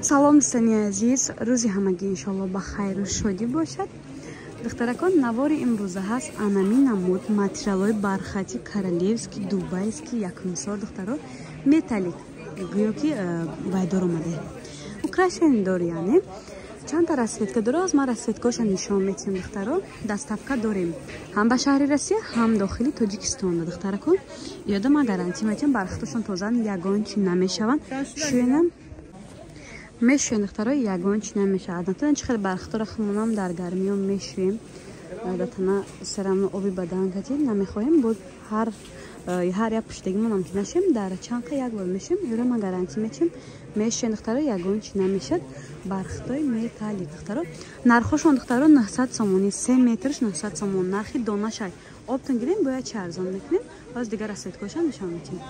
Салом, дӯстони азиз, рӯзи ҳамагӣ иншоалло ба хайру шодӣ бошад. Духтаракон, навори имрӯза ҳаст анами намуд материалҳои бархати королевский, дубайский, якумсор, духтаро, металлик, гӯё ки вайдор омаде, украшение дор, яъне чандта расцветка дора. Аз ман расцветкаҳоша нишон метиҳам, духтаро. Доставка дорем ҳам ба шаҳри Россия, ҳам дохили Тоҷикистон. Духтаракон, ёда ман гарантия метиҳам, бархатошон тозан, ягон чи намешаванд. Шӯенам мешӯем, духтаро, ягон чи намешавад. Натан чи хеле бархатора хумонам дар гармиё мешӯем, датана серамно оби бадан кати намехоҳем буд. Ҳар як пуштагимонам ки нашем, дар чанд қа як бор мешем. Ёра ман гарантия метиҳем, мешӯем, духтаро, ягон чи намешад. Бархатои металлик, духтаро, нархошон, духтаро, 900 сомонӣ, 3 метрш 900 сомон нархи донашай. Оптон гирем, бояд чи арзон мекунем. Боз дигар расцветкаҳошам нишон метиҳем.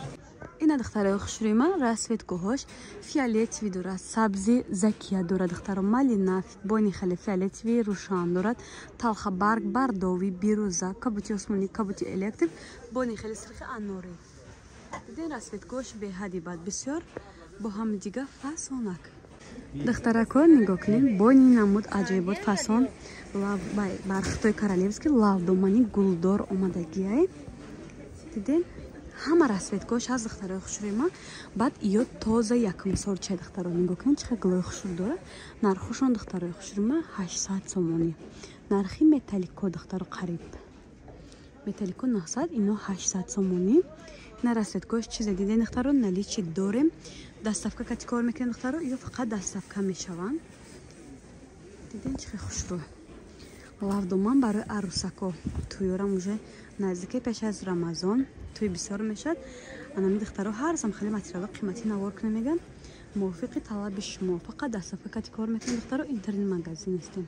Ина, духтарои хушрӯи ман, расцветкаҳош фиолетовый дорад, сабзи закия дорад, духтаро, малина, бони хеле фиолетовый рӯшан дорад, талхабарг, бордовый, бирӯза, кабути осмонӣ, кабути электрик, бони хеле сирхи анорӣ. Дидин, расцветкаҳош беҳади бад бисёр бо ҳамдига фасонак. Духтарако, нигоҳ кунед, бони намуд аҷоибот фасон бархатои королевский, лавдомани гулдор омадагиай. Дидин, ҳама расцветкаҳош ҳаст, духтарои хушрӯи ман. Баъд ё тоза якумсорча, духтаро, нигоҳ кунед, чӣ хел гулои хушрӯ дорад. Нархошон, духтарои хушрӯи ман, 800 сомонӣ нархи металлико, духтаро. Қариб металлико 900, ино 800 сомонӣ. На расцветкаҳош чизе диден, духтаро, наличии дорем. Доставка кати кор мекунем, духтаро, ё фақат доставка мешаванд. Диден, чӣ хел хушрӯ лавдоман барои арӯсако. Тӯёрам уже наздике, пеш аз Рамазон тӯй бисёр мешавад. Анами духтаро ҳар зам хеле материало қиматӣ навор кунем, меган, мувофиқи талаби шумо. Фақат доставка кати кор мекунем, духтаро, интернет магазин ҳастем.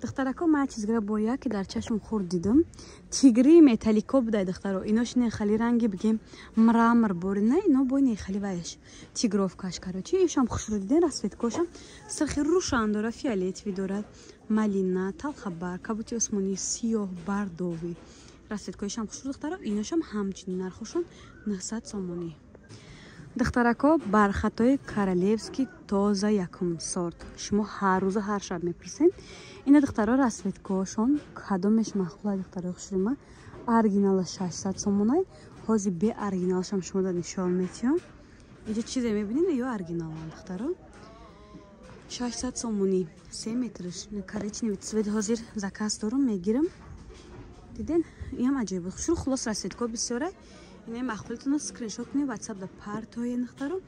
Духтарако, ман чизгара бо яке дар чашм хурд дидам, тигри металлико будай, духтаро. Инош не хали ранги бигем мрамор бори, на, ино бо не хали ваяш тигровкаш, короче, ишам хушрӯ. Диден, расцветкошам сирхи рӯшан дорад, фиолетовый дорад, малина, талхабар, кабути осмонӣ, сиёҳ, бордовый. Расцветкоишам хушрӯ, духтаро. Иношам ҳамчунин нархошон 900 сомонӣ. Духтарако, бархатҳои королевский тоза якум сорт, шумо ҳар рӯза, ҳар шаб мепурсем. Ина, духтаро, расцветкаҳошон кадомеш маъқула, духтарои хушрӯма? Оригинала 600 сомонай. Ҳозир бе оригиналашам шумо да нишон метиҳам. Инҷо чизе мебинед, ё оригиналан, духтаро, 600 сомонӣ 3 метрш, коричневый цвет. Ҳозир заказ дорум, мегирам. Диден, иам аҷоиб хушрӯ. Хулос, расцветкаҳо бисёрай. Инаи маъқулитона скриншот кунед, ватсап да партоен, духтаро,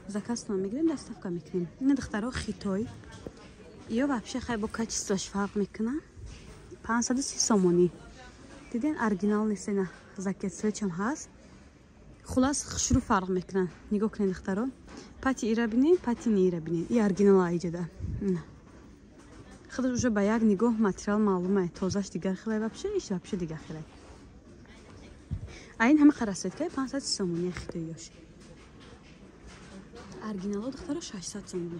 заказтона мегирем, доставка мекунем. Ина, духтаро, хитой ё вообще хай бо качествош фарқ мекуна, 530 сомонӣ. Диден, оригинал нест, ина закет цветчам ҳаст. Хулас, хушрӯ фарқ мекунад. Нигоҳ кунед, духтаро, пати ира бинед, пати неира бинед, и оригинал аиҷада. Худаш уже ба як нигоҳ материал маълума, тозаш дигар хелай, вообще иш вообще дигар хелай. Айн ҳама расцветкаи 530 сомонӣ хитоиёш. Оригинало, духтаро, 600 сомонӣ.